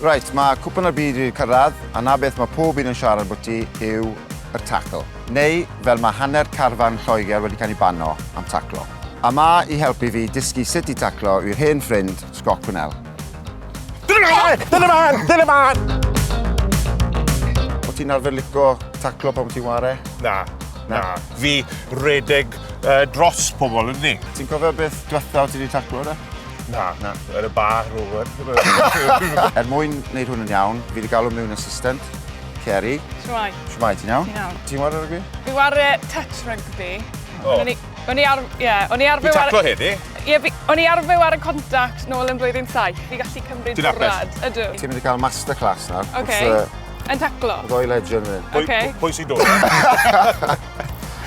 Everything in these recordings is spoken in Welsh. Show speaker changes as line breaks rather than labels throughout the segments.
Reit, mae Cwpan y Byd wedi cyrraedd, a 'na beth mae pob un yn siarad ambwti yw yr tackle. Neu, fel mae hanner carfan Lloegr wedi cael ei banno am taclo. A ma i helpu fi dysgu sut i taclo yw'r hen ffrind, Scott Quinnell.
Dyna man! Dyna man! Dyna man!
O ti'n arfer lico taclo pan ti'n ware?
Na. Na. Fi redeg uh, dros pobl, ynddi?
Ti'n cofio beth diwetha o ti wedi taclo, de?
Na. Na. Yn y bar, rhywbeth.
Er mwyn wneud hwn yn iawn, fi wedi galw mewn assistant, Ceri.
Shwmae.
Shwmae, ti'n iawn?
Ti'n iawn.
Ti'n ware rygbi?
Fi ware touch rugby.
O.
O'n i, o'n i ar, ie, o'n i arfer...
Ti'n taclo heddi?
Ie, o'n i arfer ware contact nôl yn blwyddyn saith. Fi gallu cymryd
Ti'n hapus?
bwrad. Ydw.
Ti'n mynd i cael masterclass nawr.
Oce.
Wrth
Yn taclo.
y ddoi legend fan hyn.
Pwy,
Oce.
pwy sy'n dod?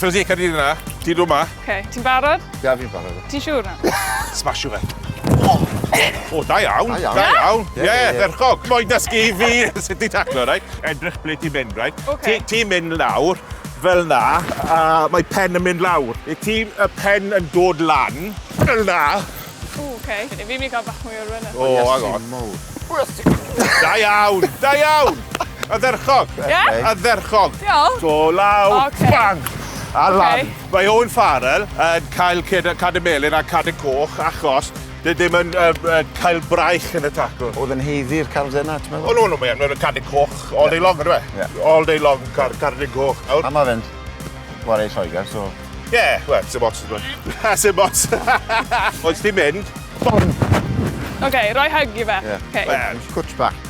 Filzy, cer di yna. Ti'n dod ma.
Oce, ti'n barod?
Ie, fi'n barod.
Ti'n siŵr na?
Smasho fe. O, da iawn.
Da iawn.
Da iawn.
Ie,
Ie,
ie, ie.
dderchog. Moyn dysgu i fi sut i taclo, right? Edrych ble ti'n mynd, right?
Ocê.
Ti'n mynd lawr, fel na, a mae pen yn mynd lawr. I ti, y pen yn dod lan, fel na.
O, oce. Fi'n mynd i gael bach mwy o run.
O, hang on.
Mowr.
Da iawn, da iawn. Ardderchog.
Ie?
Ardderchog.
Diolch.
So, lawr,
Ocê.
bang! A lan.
Ocê.
Mae Owen Farrell yn cael cad y melyn a cad y coch achos dy ddim yn uh, uh, cael braich yn y tacl.
Oedd yn heiddi'r carden yna, ti'n
O,
meddwl?
no, no, mae'n mae'n cad y coch all day long, ydw e?
Ie.
All day long, car, cardyn coch. Nawr,
A mae fe'n chwarae i Lloegr, so...
Ie, yeah, wel, sim ots, ydw e. Sim ots. Oes ti'n mynd? Bong!
Oce, roi hug i fe.
Ie.
Oce.
Wel.
Cwtch bach.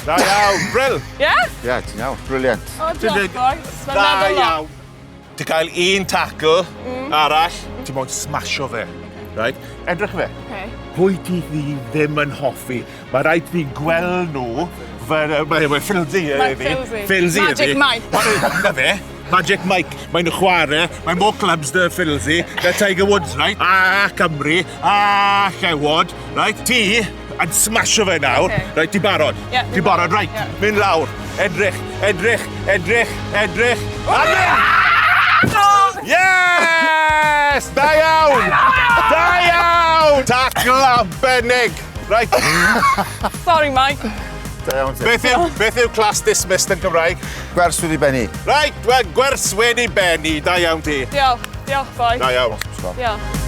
Da iawn, brill!
Ie?
Ie, ti'n iawn. Brilliant.
O, diolch, boys. Mae'n
Da
meddwl lot.
iawn. Ti'n cael un tackle arall, ti'n moyn smasho fe. Right? Edrych fe.
Oce.
Pwy ti ddi ddim yn hoffi? Mae rhaid fi gweld nhw fel... Mae mae Filzy
Mae
ydi.
Filzy.
Filzy
Magic
ydi.
Mike.
Ma' Na fe. Magic Mike. Mae'n chwarae. Mae more clubs na Filzy. Na Tiger Woods, right? A Cymru. A Llewod. Right? Ti yn smasho fe nawr.
Ocê.
Right, ti barod?
Ie,
Ti barod, right.
Ie.
Mynd lawr. Edrych, edrych, edrych, edrych. A mynd! Yes! Da iawn! Da iawn! Tackle arbennig! Right.
Sorry, Mike.
Da iawn ti.
Beth yw, beth yw class dismissed yn Cymraeg?
Gwers wedi bennu.
Right, wel, gwers wedi bennu. Da iawn ti.
Diolch. Diolch, boys.
Da iawn.
Scott.
Diolch.